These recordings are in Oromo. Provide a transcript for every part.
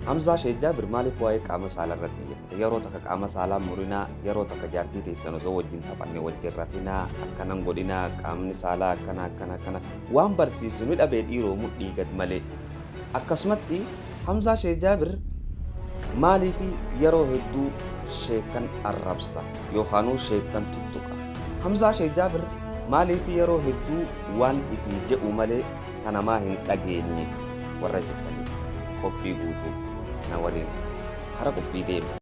Hamzaa Sheek Jaabir maaliif waa'ee qaama saalaa irratti xiyyeeffate? Yeroo takka qaama saalaa murinaa, yeroo takka jaartii teessan osoo wajjin taphanne wajjin rafinaa, akkanan godhinaa, qaamni saalaa akkana akkana akkana waan barsiisu ni dhabee dhiiroo mudhii gad malee. Akkasumatti Hamzaa Sheek Jaabir maaliif yeroo hedduu sheekkan arrabsa yookaanuu sheekkan tuttuqa? Hamzaa Sheek Jaabir maaliif yeroo hedduu waan ifii je'u malee ta namaa hin dhageenye warra jettaniif qophii guutuu na waliin kara qophii deema.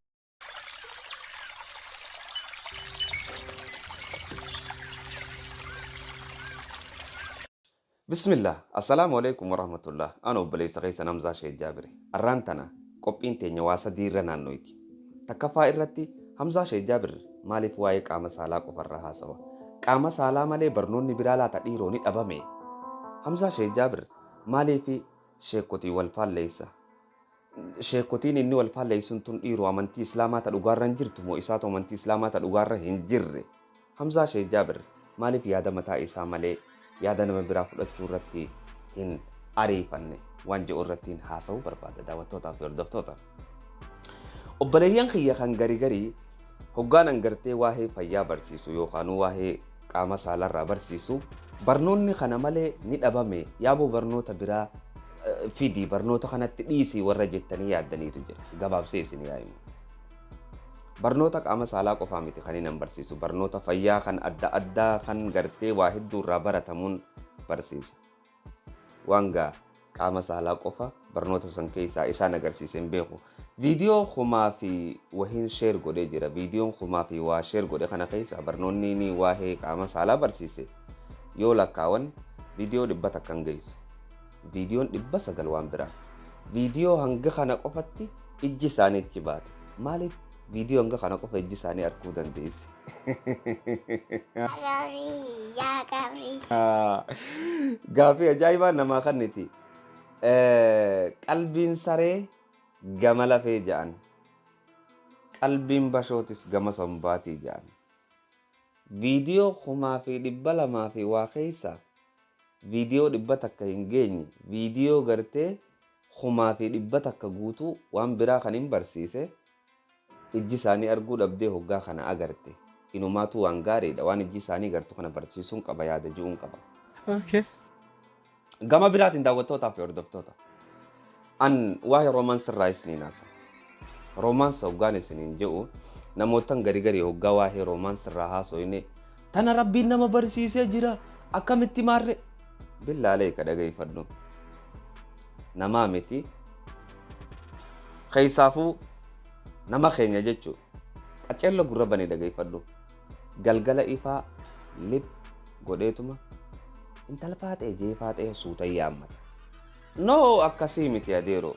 Bismillah Assalaamu Aleykum Warahmatullah Ana obboleessa keessan Hamzaa Sheek Jaabiri. Arraan tana qophiin teenya waa sadii irra naannoyti. Takkaffaa irratti Hamzaa Sheek Jaabir maaliif waa'ee qaama saalaa qofa irra haasawa? Qaama saalaa malee barnoonni biraa laata dhiiroo ni dhabamee? Hamzaa Sheek Jaabir maaliif sheekkotiin wal faalleessa? Sheekkotiin inni wal faalleessun tun dhiiroo amantii Islaamaa ta dhugaarra hin jirtu moo isaatu amantii Islaamaa ta dhugaarra hin jirre? Hamzaa Sheek Jaabir maaliif yaada mataa isaa malee yaada nama biraa fudhachuu irratti hin ariifanne waan je'u irrattiin haasa'uu barbaada daawwattootaa fi hordoftoota. Obboleeyyan kiyya kan gari garii hoggaan an gartee waahee fayyaa barsiisu yookaanuu waahee qaama saalarraa barsiisu barnoonni kana malee ni dhabame yaaboo barnoota biraa fidi barnoota kanatti dhiisi warra jettanii yaaddaniitu jira gabaabsee isin yaa himu. Barnoota qaama saalaa qofaa miti kan inni barsiisu barnoota fayyaa kan adda addaa kan gartee waa hedduu irraa baratamuun barsiisa. Waan gaa qaama saalaa qofa barnoota san keessaa isaan agarsiise hin beeku. Viidiyoo kumaa fi wahiin share godhee jira. Viidiyoon kumaa fi waa share godhe kana keessa barnoonni inni waa'ee qaama saalaa barsiise yoo lakkaawan viidiyoo 100 hin geessu. Viidiyoon 900 waan biraa. Viidiyoo hanga kana qofatti ijji isaanii achi baate. Maaliif viidiyoo hanga kana qofa ijji isaanii arguu dandeesse? Yaa qabrii. Gaaffii ajaa'ibaa namaa kanniti. Qalbiin saree gama lafee ja'an. Qalbiin bashootis gama sombaatii ja'an. Viidiyoo 2,200 fi waa keessa viidiyoo 100 hin geenye viidiyoo gartee 1,100 guutuu waan biraa kan hin barsiise ijji isaanii arguu dhabdee hoggaa kana agarte inumaatuu waan gaariidha waan ijji isaanii gartu kana barsiisuun qaba yaada ji'uun qaba. Gama biraatiin daawwattootaa fi hordoftoota an waa'ee romance irraa isiniin haasa. Romance hoggaan isiniin jedhu namootan gari gari hoggaa waa'ee romance irraa haasoyne tana rabbiin nama barsiisee jira akkamitti maarre billaalee ka dhageeffadhu namaa miti keessaafuu nama keenya jechuu qaceello gurra banii dhageeffadhu galgala ifaa lip godheetuma intala faaxee jee faaxee suutan yaammata. No akkasii miti adeeroo.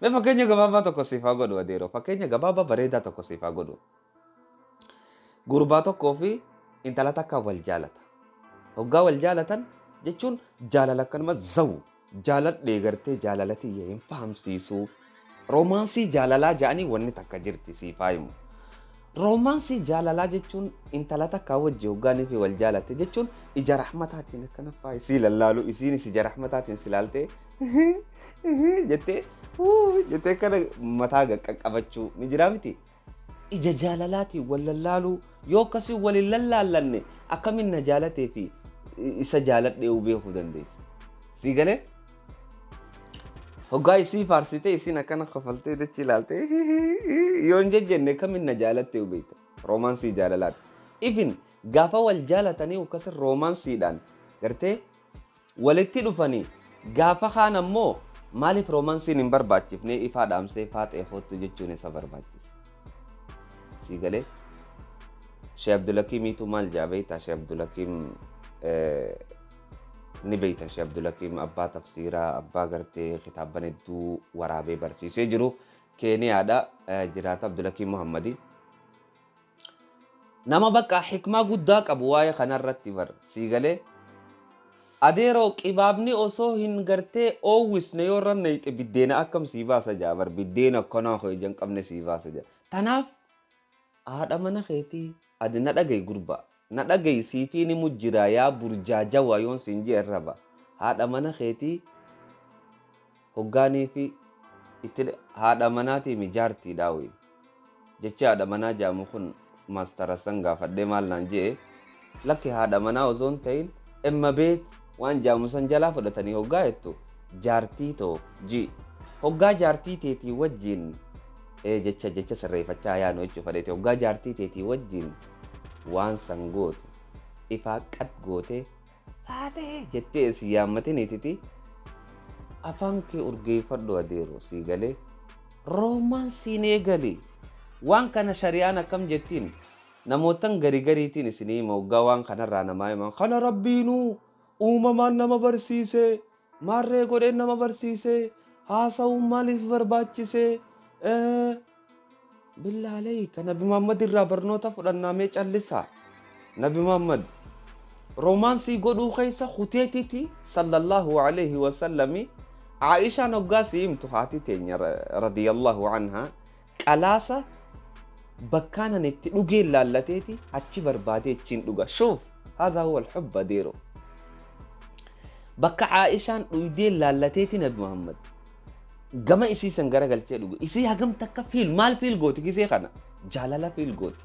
Mee fakkeenya gabaabaa tokko siif haa godhu adeeroo. Fakkeenya gabaabaa bareedaa tokko siif haa godhu. Gurbaa tokkoo fi intala takka wal jaalata. Hoggaa wal jaalatan jechuun jaalala akkanuma zawu jaaladhee gartee jaalala tiyya hin fahamsiisuu. Roomaansii jaalalaa ja'anii wanni takka jirti siif haa himu. Roomaansii jaalalaa jechuun intala takka wajji hoggaanii fi wal jaalate jechuun ija rahmataatiin akkana faa isii lallaalu isiinis ija rahmataatiin si laaltee jettee jettee kana mataa qaqqabachuu ni jiraa miti. Ija jaalalaatiin wal lallaaluu yoo akkasii wal hin lallaallanne akkamiin na jaalatee fi isa jaaladhee beekuu dandeessa. Sii galee? Hoggaa isii faarsitee isiin akkana kofaltee dachii ilaaltee yoo hin jejjenne akkamiin na jaalattee beekta. Roomaansii jaalalaati. Ifin gaafa wal jaalatanii akkasin roomaansiidhaan gartee walitti dhufanii gaafa kaan ammoo maaliif roomaansiin hin barbaachifne ifaa dhaamsee faaxee hoottu jechuun isa barbaachise. Sii galee? Shee Abdulhakiimiitu maal jaa beektaa? Shee Abdulhakiim ni beektan Shee Abdulhakiim abbaa tafsiiraa abbaa gartee kitaabban hedduu waraabee barsiisee jiru Keeniyaadha jiraata Abdulhakiim Muhammadi. Nama bakka hikmaa guddaa qabu waa'ee kanarratti bar sii galee adeeroo qibaabni osoo hin gartee oowwisne yoo irra nayxe biddeena akkam sii baasa jaa bar biddeena akkanaa koo ija hin qabne sii baasa jaa. Tanaaf haadha mana keetii adi na dhagayi gurbaa na dhagayi siifii ni mujjiraa yaa burjaajawa yoon siin jee irra ba haadha mana keetii hoggaanii fi Itti haadha manaatii mi jaartii dhaawi. Jechi haadha manaa jaamu kun maastara san gaafadhee maal naan jee, lakki, haadha manaa osoo hin ta'in emma beet waan jaamu san jalaa fudhatanii hoggaa jettu jaartii too ji hoggaa jaartii teetii wajjin jecha sirreeffachaa yaanu jechuu fadheete, hoggaa jaartii teetii wajjin waan san gootu ifaa qad gootee faatee jettee si yaammatiniititi afaan kee urgeeffadhu adeero, sii galee roomaansiin eegali. Waan kana shari'aan akkam jettiin namootan gari gariitiin isinii hima. Hoggaa waan kanarraa namaa himan kana rabbiinuu uumamaan nama barsiise, maarree godheen nama barsiise, haasa'uun maaliif barbaachise? Billaalee ka Nabi Muhammad irraa barnoota fudhannaamee callisaa. Nabi Muhammad roomaansii godhuu keessa kuteetiti sallallahu alaihi wasallami. Aishaan hoggaa si himtu, haati teenya radiyallahu anha, qalaasa bakkaan ani itti dhugeen laallateeti achi barbaadee achiin dhuga. Shuuf, hadha huwa alhubba deero. Bakka Aishaan dhuydeen laallateeti Nabi Muhammad gama isii san garagalchee dhuge. Isii hagam takka feel maal feel gooti gisee kana? Jaalala feel gooti.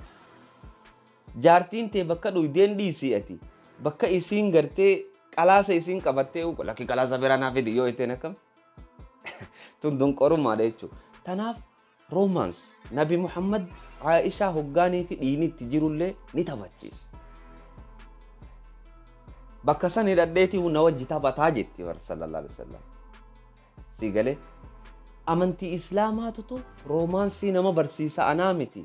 Jaartiin tee bakka dhuydeen dhiisii, ati bakka isiin gartee qalaasa isiin qabattee, lakki, qalaasa biraa naa fidi yoo jetteen akkam? Tun dunqorummaadha jechuudha. Tanaaf romance Nabi Muhammad Aishaa hoggaanii fi dhiini itti jirullee ni taphachiisa. Bakka san hidhadheetii na wajji taphataa jetti bar sallallahu alaihi wasallam. Si galee amantii islaamaatutu roomaansii nama barsiisa anaa miti.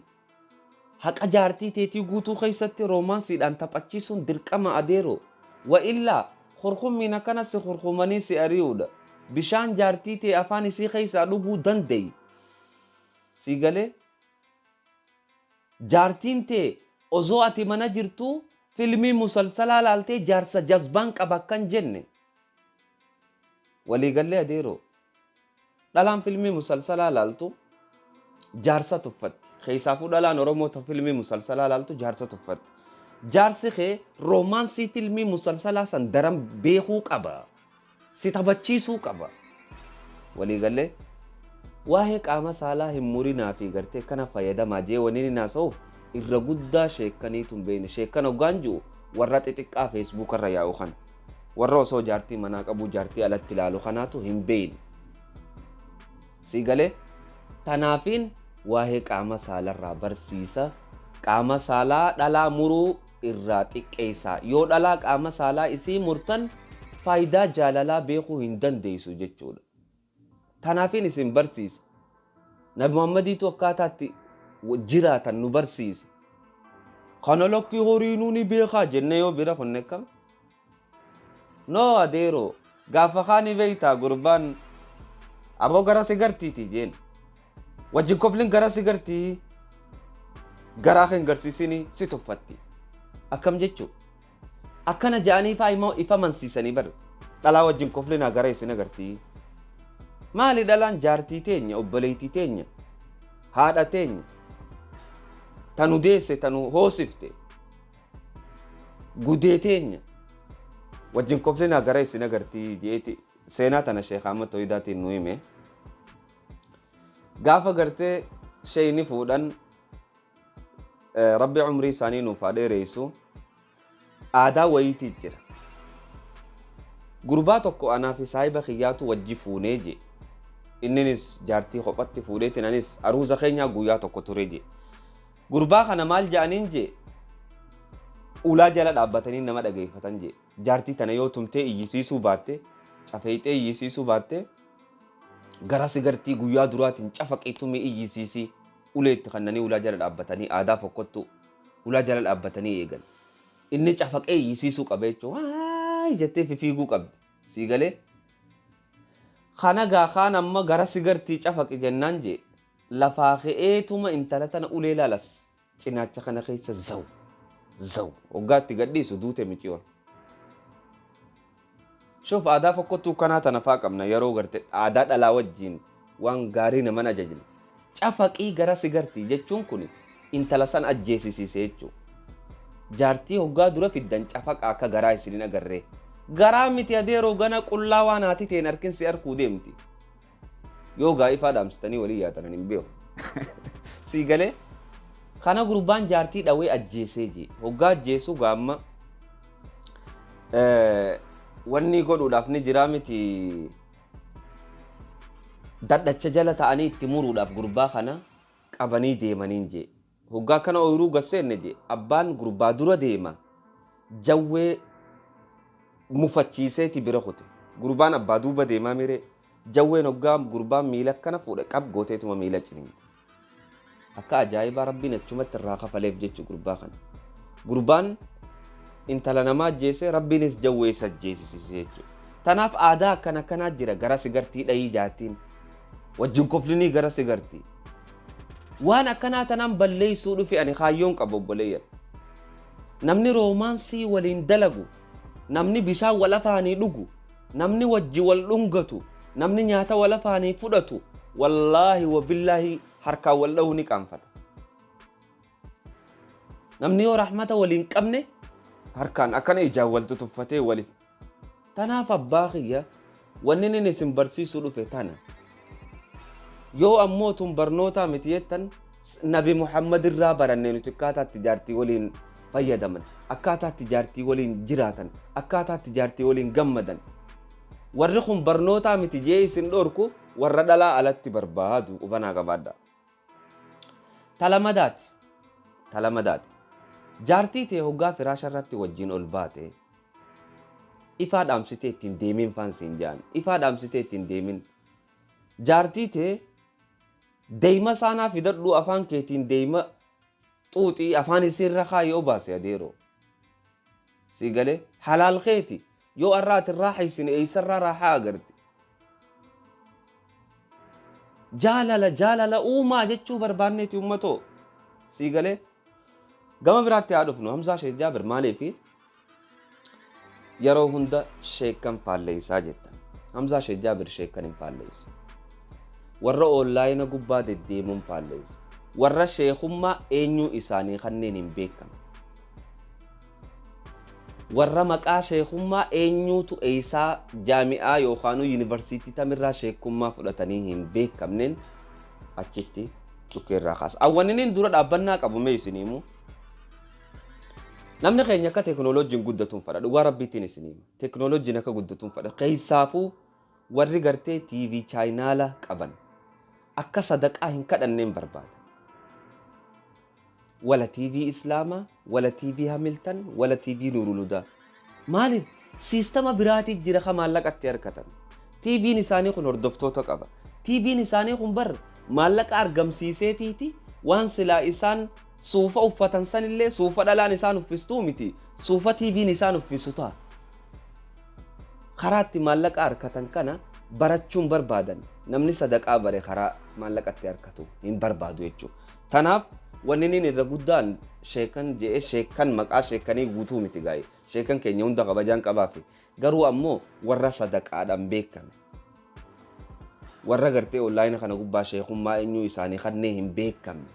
Haqa jaartii teetii guutuu keessatti roomaansiidhaan taphachiisuun dirqama adeero. Wa illaa kurkummiin akkana si kurkumanii si ari'uudha. Bishaan jaartii tee afaan isii keessaa dhuguu danda'i. Si galee jaartiin tee osoo ati mana jirtuu filmii musalsalaa laaltee jaarsa jazbaan qaba akkan jenne. Waliigallee adeeroo, dhalaan filmii musalsalaa laaltu jaarsa tuffatti. Keessaafuu dhalaan Oromoo ta filmii musalsalaa laaltu jaarsa tuffatti. Jaarsi kee roomaansii filmii musalsalaa san daran beekuu qaba. Si taphachiisuu qaba. Waliigallee waa'ee qaama saalaa hin murinaa fi gartee kana fayyadamaa jee wani inni haasa'uuf irra guddaa sheekaniitu hin beekne. Sheekan hoggaan jiru warra xixiqqaa feesbuukarra yaa'u kana. Warra osoo jaartii manaa qabu jaartii alatti ilaalu kanaatu hin beekne. Si galee tanaafiin waa'ee qaama saalarraa barsiisa. Qaama saalaa dhalaa muruu irraa xiqqeessaa. Yoo dhalaa qaama saalaa isii murtan faayidaa jaalalaa beekuu hin dandeessu jechuudha. Tanaafiin isin barsiisa. Nabi Muhammadiitu akkaataatti jiraatan nu barsiise. Kana lakkii horiinuu ni beekaa jennee yoo bira kunne akkam? No adeeroo, gaafa kaani beeytaa gurbaan aboo gara si gartiiti jeen. Wajjin koflin gara si gartii, garaa kan garsiisini si tuffatti. Akkam jechuu? Akkana ja'anii faa ifa mansiisanii bar. Dhalaa wajjin koflinaa gara isin agartii. Maali dhalaan jaartii teenya, obboleettii teenya, haadha teenya, tanu deesse, tanu hoosifte, gudee teenya. Wajjin koflinaa gara isin agartii jeeti seenaa tana Sheekh Ahmad Toyidaatiin nu hime. Gaafa gartee sheeyni fuudhan, rabbi umrii isaanii nuuf haa dheeressu, aadaa wayiitii jira. Gurbaa tokko anaa fi saahiba kiyyaatu wajji fuunee je. Inninis jaartii kophatti fuudheetiin anis aruuza keenyaa guyyaa tokko ture je. Gurbaa kana maal je'aniin je, ulaa jala dhaabbatanii nama dhageeffatan je. Jaartii tana yoo tumtee iyyisiisuu baatte, cafeexee iyyisiisuu baatte, gara sigartii guyyaa duraatiin cafaqii tumii iyyisiisii, ulee itti kannanii ulaa jala dhaabbatanii, aadaa fokkottu ulaa jala dhaabbatanii eegan. Inni cafaqee iyyisiisuu qaba jechuun waay jettee fifiiguu qabdi. Sii galee? Kana gaa kaan amma gara sigartii cafaqi jennaan jee lafaa ka'eetuma intala tana ulee lalas cinaacha kana keessa zaw zaw waggaatti gadhiisu duute miciyoon. Shuuf, aadaa fokkottuu kanaa tana faa qabna yeroo garte aadaa dhalaa wajjin waan gaarii naman ajajne. Cafaqii gara sigartii jechuun kun intala san ajjeesisiise jechuudha. Jaartii hoggaa dura fiddan cafaqa akka garaa isinin agarree. Garaa miti adeeroo, gana qullaa waan haati ta'een harkin si arkuu deemti. Yoo gaa'ifaa dhaamsitanii walii yaatan hin beeku. Sii galee kana gurbaan jaartii dhawee ajjeesee jee. Hoggaa ajjeesuu gaamma wanni godhuudhaaf ni jiraa miti dadhacha jala ta'anii itti muruudhaaf gurbaa kana qabanii deemaniin jee. Hoggaa kana ooyiruu gasseenne jee abbaan gurbaa dura deema jawwee mufachiiseeti bira kute. Gurbaan abbaa duuba deemaa miree jawween hoggaa gurbaan miila akkana fuudhe qab gooteetuma miila ciniinte. Akka ajaa'ibaa rabbiin achumatti irraa kafaleef jechu gurbaa kana. Gurbaan intala namaa ajjeese rabbiinis jawwee isa ajjeesisise jechuudha. Tanaaf aadaa akkana akkanaa jira gara sigartii dhayii jaartiin. Wajjin koflinii gara sigartii. Waan akkanaa tanaan balleessuu dhufe ani kaayyoon qaba obboleeyyan. Namni roomaansii waliin dalagu, namni bishaan wal afaanii dhugu, namni wajji wal dhungatu, namni nyaata wal afaanii fudhatu, wallaahi wabillaahi harkaan wal dha'uu ni qaanfata. Namni yoo rahmata waliin qabne harkaan akkana ijaan wal tutuffatee waliif. Tanaaf abbaa kiyya wanni inni isin barsiisuu dhufe tana. Yoo ammoo tun barnootaa miti jettan Nabi Muhammad irraa barannee nuti akkaataatti jaartii waliin fayyadaman, akkaataatti jaartii waliin jiraatan, akkaataatti jaartii waliin gammadan. Warri kun barnootaa miti jee isin dhorku warra dhalaa alatti barbaadu qubanaa qabaadha. Talamadaati. Talamadaati. Jaartii ta'e hoggaa firaasha irratti wajjin ol baate ifaa dhaamsitee ittiin deemin faansiin jaan ifaa dhaamsitee ittiin deemin. Jaartii ta'e deema saanaa fidadhuu afaan keetiin deema xuuxii afaan isiirra kaayee obaase adeeroo. Si galee halaal keeti yoo arraati raaxaysine eessarraa raaxaa agarti. Jaalala jaalala uumaa jechuu barbaanneeti uummatoo. Si galee gama biraatti haa dhufnu Hamzaa Sheek Jaabir maaliifi yeroo hunda sheekkan faalleessaa jettan. Hamzaa Sheek Jaabir sheekkan hin faalleessu. Warra onlaayina gubbaa deddeemuun faalleessu. Warra sheekummaa eenyuu isaanii kanneen hin beekamne. Warra maqaa sheekummaa eenyuutu eessaa jaami'aa yookaan yuunivarsiitii tamirraa sheekummaa fudhatanii hin beekamneen achitti dhukkeerraa kaasa. Awwaniniin dura dhaabbannaa qabu mee isin himu. Namni keenya akka teekinooloojiin guddatuun fedha. Dhugaa rabbiitiin isin hima. Teekinooloojiin akka guddatuun fedha. Keessaafuu warri gartee TV chaayinaala qaban akka sadaqaa hin kadhanneen barbaada. Wala TV Islaamaa, wala TV Hamilton, wala TV Nuuruludaa. Maaliif? Siistama biraatii jira kan maallaqatti harkatan. TV'n isaanii kun hordoftoota qaba. TV'n isaanii kun bar maallaqa argamsiisee fiiti waan silaa isaan suufa uffatan sanillee suufa dhalaan isaan uffistuu miti suufa TV'n isaan uffisu ta'a. Karaatti maallaqa harkatan kana barachuun barbaadan namni sadaqaa bare karaa maallaqatti harkatu hin barbaadu jechuudha. Tanaaf wanni inni irra guddaan sheekan je'ee sheekan maqaa sheekanii guutuu miti gaa'e. Sheekan keenya hunda kabajaan qabaafi. Garuu ammoo warra sadaqaadhaan beekame. Warra gartee onlaayina kana gubbaa sheekummaa eenyuu isaanii kanneen hin beekamne.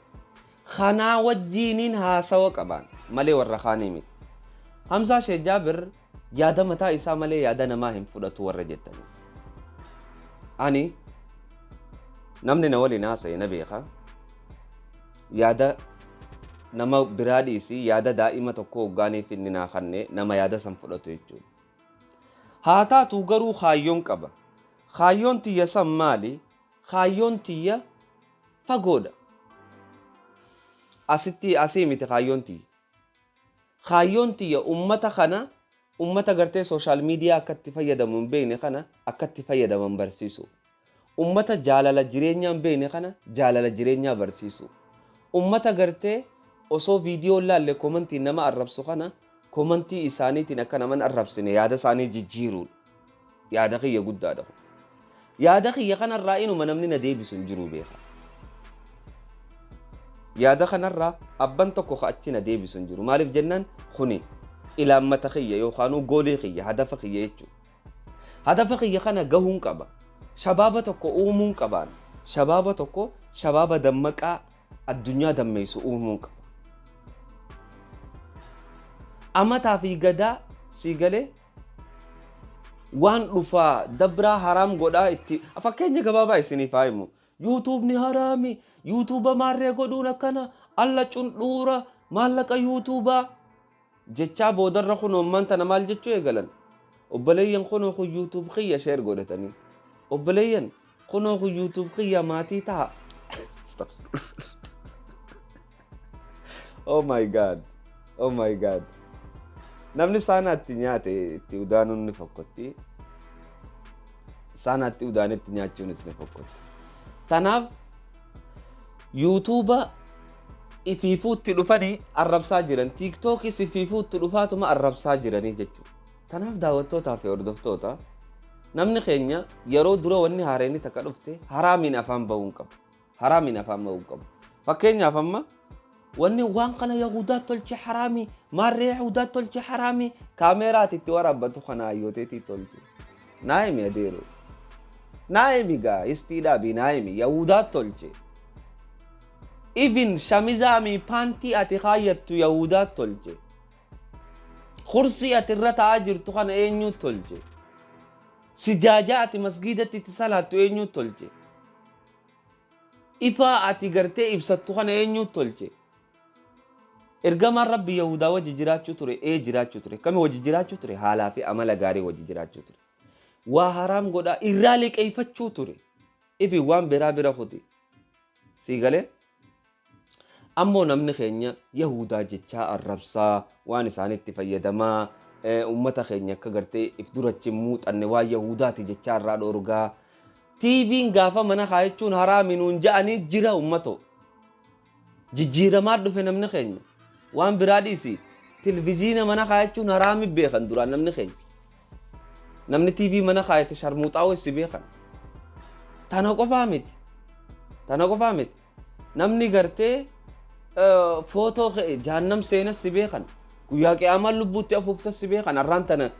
Kanaa wajjiiniin haasawa qabaan malee warra kaanii miti. Hamzaa Sheek Jaabir yaada mataa isaa malee yaada namaa hin fudhatu warra jettanii. Ani namni na waliin haasa'e na beeka. Yaada nama biraa dhiisii yaada daa'ima tokko hoggaaniif inni naa kanne nama yaada san fudhatu jechuudha. Haa taatu garuu kaayyoon qaba. Kaayyoon tiyya san maali? Kaayyoon tiyya fagoodha. Asitti asii miti kaayyoon tiyya. Kaayyoon tiyya ummata kana ummata gartee sooshaal miidiyaa akka itti fayyadamu hin beekne kana akka itti fayyadaman barsiisu. Ummata jaalala jireenyaa hin beekne kana jaalala jireenyaa barsiisu. Ummata gartee osoo viidiyoo laalle komantii nama arrabsu kana komantii isaaniitiin akka naman arrabsine yaada isaanii jijjiiruudha. Yaada kiyya guddaadha. Yaada kiyya kanarraa inuma namni na deebisu hin jiru beeka. Yaada kanarraa abban tokko ka achi na deebisu hin jiru. Maaliif jennaan kuni ilaammata kiyya yookaan goolii kiyya hadafa kiyya jechuudha. Hadafa kiyya kana gahuun qaba. Shabaaba tokko uumuun qabaan. Shabaaba tokko shabaaba dammaqaa addunyaa dammeessu uumuun qaba. Amataa fi gadaa sii galee Waan dhufaa dabraa haraam godhaa itti fakkeenya gabaabaa isiniif haa himu. Yuutuubni haraami, yuutuuba maarree godhuun akkana, alla cundhuura, maallaqa yuutuubaa jechaa boodarra kunoo ammaan tana maal jechuu eegalan? Obboleeyyan, kunoo kun YouTube kiyya share godhatanii. Obboleeyyan, kunoo kun YouTube kiyya, maatii ta'a. Oh my God. Oh my God. Namni saanaatti nyaate itti udaanuun ni fokkotti. Saanaatti udaanetti nyaachuunis ni fokkotti. Tanaaf yuutuuba ifiifuutti dhufanii arrabsaa jiran. Tiiktookis ifiifuutti dhufaatuma arrabsaa jiranii jechuudha. Tanaaf daawwattootaa fi hordoftoota, namni keenya yeroo dura wanni haareenni takka dhufte haraamiin afaan bahuu hin qabu. Haraamiin afaan bahuu hin qabu. Fakkeenyaaf amma wanni waan kana Yahudaa tolche haraami, maarree Yahudaa tolche haraami, kaameeraati itti waraabbatu kana hayyooteetii tolche. Naa himi adeero. Naa himi gaa istii dhaabii, naa himi, Yahudaa tolche. Even shamizaa mi paantii ati kaayyattu Yahudaa tolche. Kursii ati irra taa'aa jirtu kana eenyu tolche? Sijaajaa ati masgiidatti itti salaattu eenyu tolche? Ifaa ati gartee ibsattu kana eenyu tolche? Ergamaan Rabbi Yahudaa wajji jiraachuu ture, ee jiraachuu ture. Kami wajji jiraachuu ture? Haalaa fi amala gaarii wajji jiraachuu ture. Waa haraam godhaa irraa liqeeffachuu ture. Ifi waan biraa bira kuti. Sii galee? Ammoo namni keenya Yahudaa jechaa arrabsaa, waan isaanitti fayyadamaa, uummata keenya akka gartee if durachi hin muuxanne waan Yahudaati jechaa irraa dhoorgaa. TV'n gaafa mana kaayachuun haraami nuun ja'anii jira uummatoo. Jijjiiramaa dhufe namni keenya. Waan biraa dhiisi. Televizyiina mana kaayachuun haraami beekan duraan namni keenya. Namni TV mana kaayate sharmuuxaa si beekan. Tana qofaa miti. Tana qofaa miti. Namni gartee footoo ka'e jahannam seenas si beekan. Guyyaa qiyaamaan lubbuutti afuuftas si beekan. Arraan tana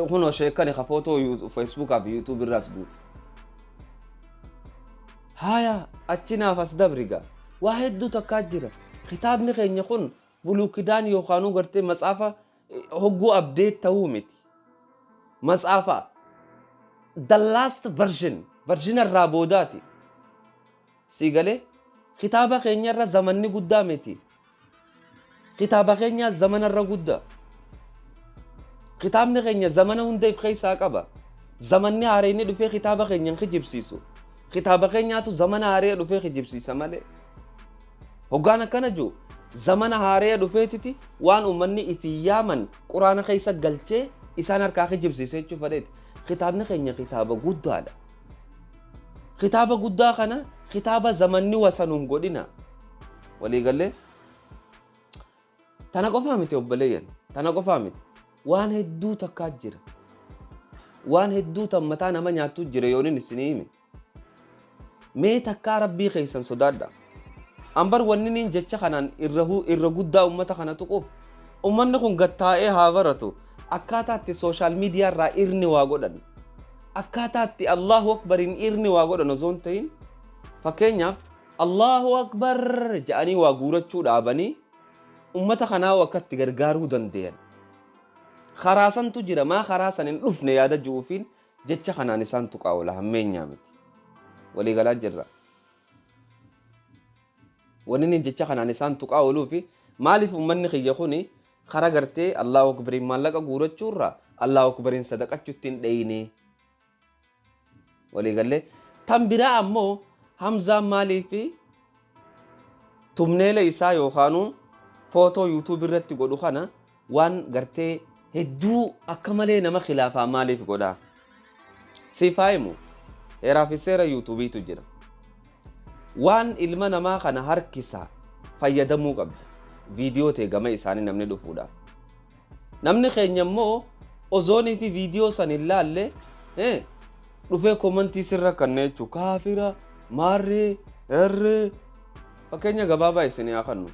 kunoo sheekani ka footoo Feesbuukaa fi YouTube irraas guutu. Haya, achi naaf as dabriga. Waa hedduu takkaa jira. Kitaabni keenya kun bulukidaan yookaanuu gartee matsaafa hogguu update ta'uu miti. Matsaafa the last version, version irraa boodaati. Sii galee, kitaaba keenya irra zamanni guddaa miti. Kitaaba keenya zamana irra guddaa. Kitaabni keenya zamana hunda of keessaa qaba. Zamanni haareenni dhufee kitaaba keenya hin kijibsiisu. Kitaaba keenyaatu zamana haaree dhufee kijibsiisa malee. Hoggaan akkana jiru, zamana haaree dhufeetiti waan uummanni ifii yaaman quraana keessa galchee isaan harkaa kijibsiisa jechuu fedheeti. Kitaabni keenya kitaaba guddaadha. Kitaaba guddaa kana kitaaba zamanni wasanuun godhina. Waliigallee, tana qofaa miti obboleeyyan. Tana qofaa miti. Waan hedduu takkaa jira. Waan hedduu tan mataa nama nyaattu jira yoonin isinii hime. Mee takkaa Rabbii keessan sodaadha. Ambar wanni niin jecha kanaan irra guddaa uummata kana tuquuf, uummanni kun gattaa'ee haa baratu. Akkaataa itti social media irraa irni waa godhan. Akkaataa itti Allahu Akbariin irni waa godhan osoo hin ta'in, fakkeenyaaf Allahu Akbar jedhanii waa guurachuu dhaabanii uummata kanaa akka itti gargaaruu danda'an. Karaa santu jira, maa karaa san hin dhufne yaada ji'uufiin jecha kanaan isaan tuqaa oola, hammeenyaa miti. Waliigalaa jirra. Wanni inni jecha kanaan isaan tuqaa ooluu fi maaliif uummanni kiyya kuni karaa gartee Allahu Akbariin maallaqa guurachuurraa Allahu Akbariin sadaqachuutti hin dheyne. Waliigallee, tan biraa ammoo Hamzaan maaliif thumbnail isaa yookaanuu footoo YouTube irratti godhu kana waan gartee hedduu akka malee nama khilaafaa maaliif godhaa? Siif haa himu, heeraa fi seera yuutuubiitu jira. Waan ilma namaa kana harkisa fayyadamuu qabda. Viidiyoo ta'e gama isaanii namni dhufuudhaaf. Namni keenya immoo ozoonii fi viidiyoo san hin laalle dhufee comment sirra kanna jechuudha. Kaafira, maarree, herree. Fakkeenya gabaabaa isin haa kennu.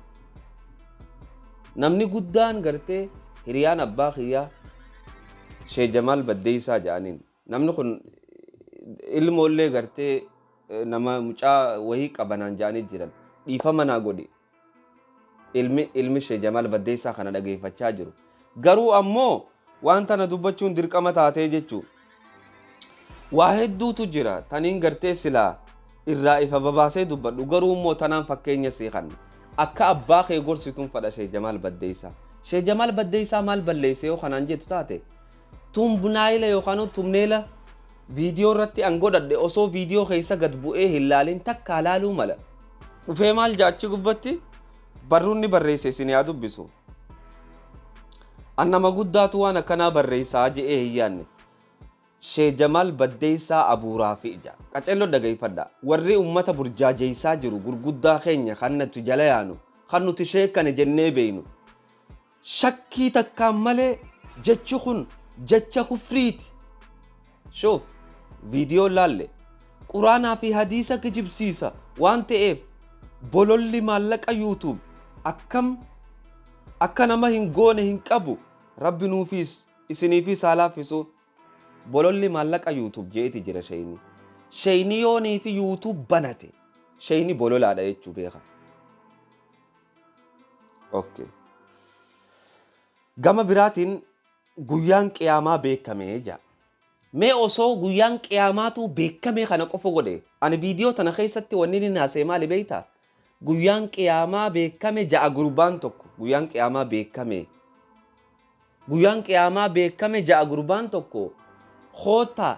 Namni guddaan gartee hiriyaan abbaa kiyyaa Shee Jamaal Baddeessaa jedhaniin. Namni kun ilmoollee gartee nama mucaa wayii qabanaan jedhanii jiran. Dhiifama naa godhi. Ilmi Shee Jamaal Baddeessaa kana dhageeffachaa jiru. Garuu ammoo waan tana dubbachuun dirqama taatee jechuudha. Waa hedduutu jira taniin gartee silaa irraa ifa babaasee dubbadhu, garuu immoo tanaan fakkeenya sii kanna. Akka abbaa kee gorsituun fadha Shee Jamaal Baddeessaa. Shee Jamaal Baddeessaa maal balleesse yoo kanaan jettu taate, tumbnaayila yookaan tumneela viidiyoo irratti an godhadhe osoo viidiyoo keessa gad bu'ee hin laalin takkaa laaluu mala. Dhufee maal jaachi gubbatti barruun ni barreesse isin yaa dubbisu. An nama guddaatu waan akkanaa barreessaa je'ee hin yaadne. Shee Jamaal Baddeessaa Abuuraa fi ija. Qaceelloo dhageeffadha. Warri uummata burjaajeessaa jiru gurguddaa keenya kan nuti jala yaanu, kan nuti sheekane jennee beeynu. Shakkii takkaan malee jechi kun jecha kufriiti. Shuuf, viidiyoo laalle. Quraanaa fi hadiisa kijibsiisa waan ta'eef bololli maallaqa YouTube akkam akka nama hin goone hin qabu. Rabbi nuufis isiniifis haa laaffisu. Bololli maallaqa YouTube jeeti jira sheeyni. Sheeyni yoonii fi YouTube banate sheeyni bololaadha jechuu beeka. Okay. Gama biraatiin guyyaan qiyaamaa beekamee jira. Mee osoo guyyaan qiyaamaatu beekamee kana qofa godhe, ani viidiyoo tana keessatti wanni inni haasa'e maali beektaa? Guyyaan qiyaamaa beekame ja'a gurbaan tokko. Guyyaan qiyaamaa beekame. Guyyaan qiyaamaa beekame ja'a gurbaan tokko. Koota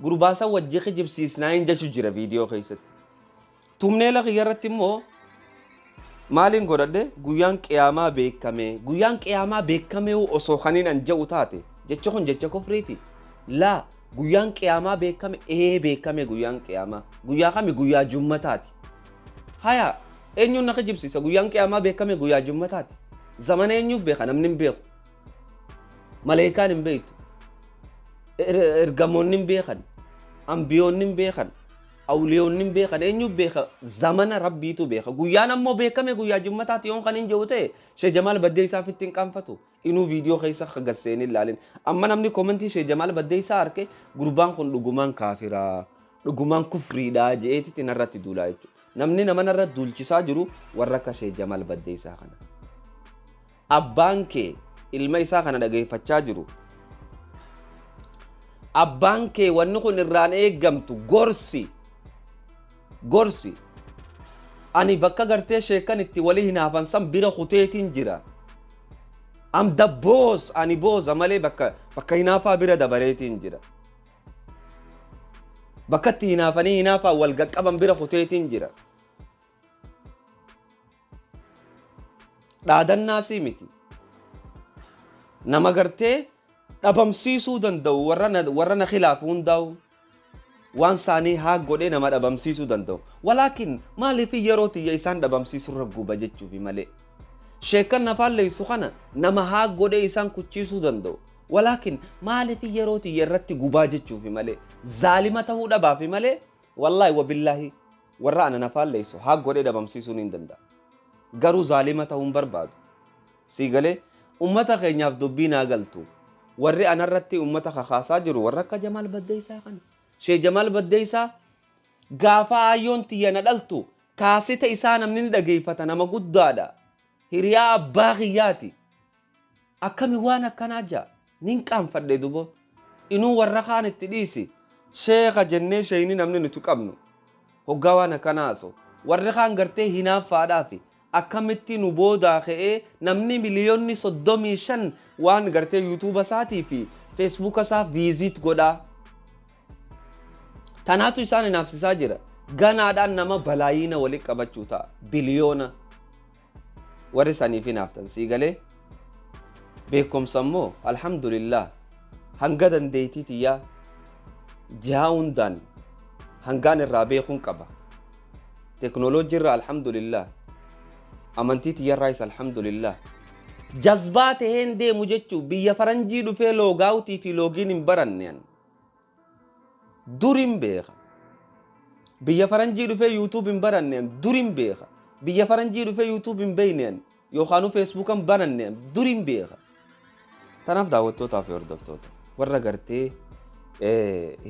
gurbaasa wajji kijibsiisnaa hin jechu jira viidiyoo keessatti. Tumneela kiyya irratti immoo maaliin godhadhe? Guyyaan qiyaamaa beekame. Guyyaan qiyaamaa beekame osoo kaniin an je'u taate jechi kun jecha kufriiti. Laa, guyyaan qiyaamaa beekame, ee beekame guyyaan qiyaamaa. Guyyaa kami? Guyyaa jummataati. Haya, eenyuun na kijibsiisa? Guyyaan qiyaamaa beekame guyyaa jummataati. Zamana eenyuuf beeka? Namni hin beeku. Maleekaan hin beektu. Ergamoonni hin beekan. Ambiyoonni hin beekan. Awliyoonni hin beekan. Eenyuuf beeka? Zamana rabbiitu beeka. Guyyaan ammoo beekame guyyaa jummataati yoon kan hin jiru ta'e, Shee Jamaal Baddeessaa ofitti hin qaanfatu. Inuu viidiyoo keessa gasseenii ilaalin. Amma namni koomentii Shee Jamaal Baddeessaa arke gurbaan kun dhugumaan kaafiraa, dhugumaan kufriidhaa je'eetitti narratti duulaa jechuudha. Namni nama narratti duulchisaa jiru warra akka Shee Jamaal Baddeessaa kana. Abbaan kee ilma isaa kana dhageeffachaa jiru. Abbaan kee wanni kun irraan eeggamtu gorsi. Gorsi. Ani bakka gartee sheekan itti walii hinaafan san bira kuteetiin jira. Am the boss, ani booza malee bakka hinaafaa bira dabareetiin jira. Bakka itti hinaafanii hinaafaa wal qaqqaban bira kuteetiin jira. Dhaadannaasii miti. Nama gartee dhabamsiisuu danda'u warra na khilaafu hundaa'u waan isaanii haa godhee nama dhabamsiisuu danda'u. Walaakin maaliif yeroo tiyya isaan dhabamsiisuu irra guba jechuufi malee. Sheekan nafaan leessu kana nama haa godhee isaan kuchiisuu danda'u. Walaakin maaliif yeroo tiyya irratti gubaa jechuufi malee. Zaalima ta'uu dhabaafi malee, wallaahi wabillaahi warra ana nafaan leessu haa godhee dhabamsiisuu ni danda'a. Garuu zaalima ta'uu hin barbaadu. Sii galee ummata keenyaaf dubbii naa galtu. Warri anarratti ummata kakaasaa jiru warra akka Jamaal Baddeessaa kana. Shee Jamaal Baddeessaa gaafa aayyoon tiyya na dhaltu kaasita isaa namni ni dhageeffata, nama guddaadha. Hiriyaa abbaa kiyyaati. Akkami waan akkanaa jaa nin qaanfadhe dubo. Inuu warra kaan itti dhiisi. Sheeka jennee sheeyni namni nuti qabnu. Hoggaa waan akkanaa haasa'u. Warri kaan gartee hinaaffaadhaafi akkamitti nu boodaa ka'ee namni miliyoonni 35 waan gartee yuutuuba isaatii fi feesbuuka isaa viizit godhaa. Tanaatu isaan hinaafsisaa jira. Ganaadhaan nama balaayiina walitti qabachuu ta'a. Biliyoona. Warri saniif hinaaftan sii galee beekumsa immoo alhamdulillah hanga dandeettii tiyyaa jihaa hundaan hangaan irraa beekuun qaba. Teknooloojii irraa alhamdulillah, amantii tiyyarraayis alhamdulillah. Jazbaa taheen deemu jechuun biyya faranjii dhufee loogaawutii fi loogiin hin baranne ani. Dur hin beeka. Biyya faranjii dhufee yuutuub hin baranne ani dur hin beeka. Biyya faranjii dhufee yuutuub hin beekne ani yookaan feesbuuka hin bananne ani dur hin beeka. Tanaaf daawwattootaa fi hordoftoota warra gartee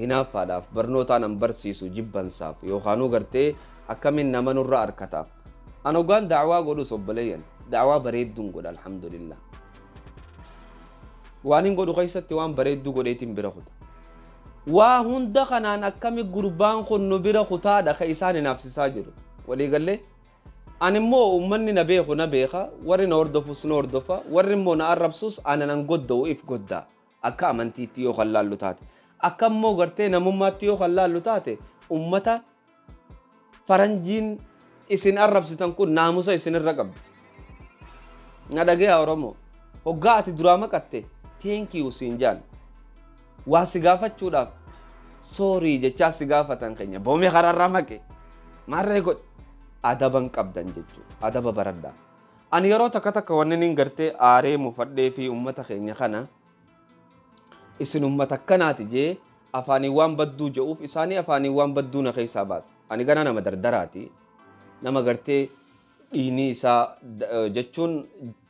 hinaaffaadhaaf barnootaan an barsiisu jibbansaaf yookaan gartee akkamiin nama nurra harkataaf. An hoggaan daawaa godhus obboleeyyan daawaa bareedduun godha alhamdulillah. Waan hin godhu keessatti waan bareedduu godheetiin bira kuta. Waa hunda kanaan akkami gurbaan kun nu bira kutaadha ka isaan hinaafsisaa jiru. Waliigallee ani immoo uummanni na beeku na beeka, warri na hordofus na hordofa, warri immoo na arrabsus ana nan godda'u if goddaa. Akka amantiitti yoo kan laallu taate, akka immoo gartee namummaatti yoo kan laallu taate, ummata faranjiin isin arrabsitan kun naamusa isinirra qabdi. Na dhagaya Oromoo, hoggaa ati duraa maqatte thank you siin jaan. Waa si gaafachuudhaaf sorry jechaa si gaafatan. Keenya boomee karaarraa maqe maarree godhe adaban qabdan jechuudha. Adaba baradhaa. Ani yeroo takka takka wanni nin gartee aaree mufadhee fi ummata keenya kana isin ummata akkanaati jee afaanii waan badduu je'uuf isaanii afaanii waan badduu na keessaa baasa. Ani gana nama dardaraati. Nama gartee dhiinii isaa jechuun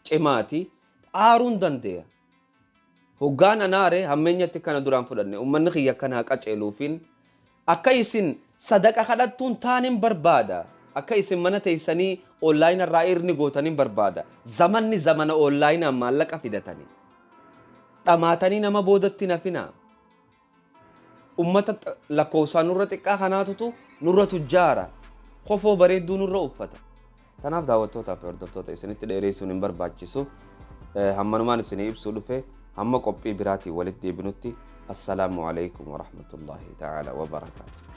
cimaati. Aaruun dandeenya. Hoggaan anaare hammeenyatti kana duraan fudhanne ummanni kiyya akkanaa qaceeluufiin akka isin sadaqa kadhattuun taanin barbaada. Akka isin mana teessanii online irraa irni gootaniin barbaada. Zamanni zamana onlineaan maallaqa fidatanii. Dhamaatanii nama boodatti nafinaa. Ummata lakkoofsaan nurra xiqqaa kanaatutu nurra tujjaara. Kofoo bareedduu nurra uffata. Kanaaf daawwattootaa fi hordoftoota, isinitti dheeressuun hin barbaachisu. Hammanumaan isinii ibsuu dhufe. Hamma qophii biraatiin walitti deebinutti, assalaamu alaikum warahmatullaahi ta'ala wabarakaatu.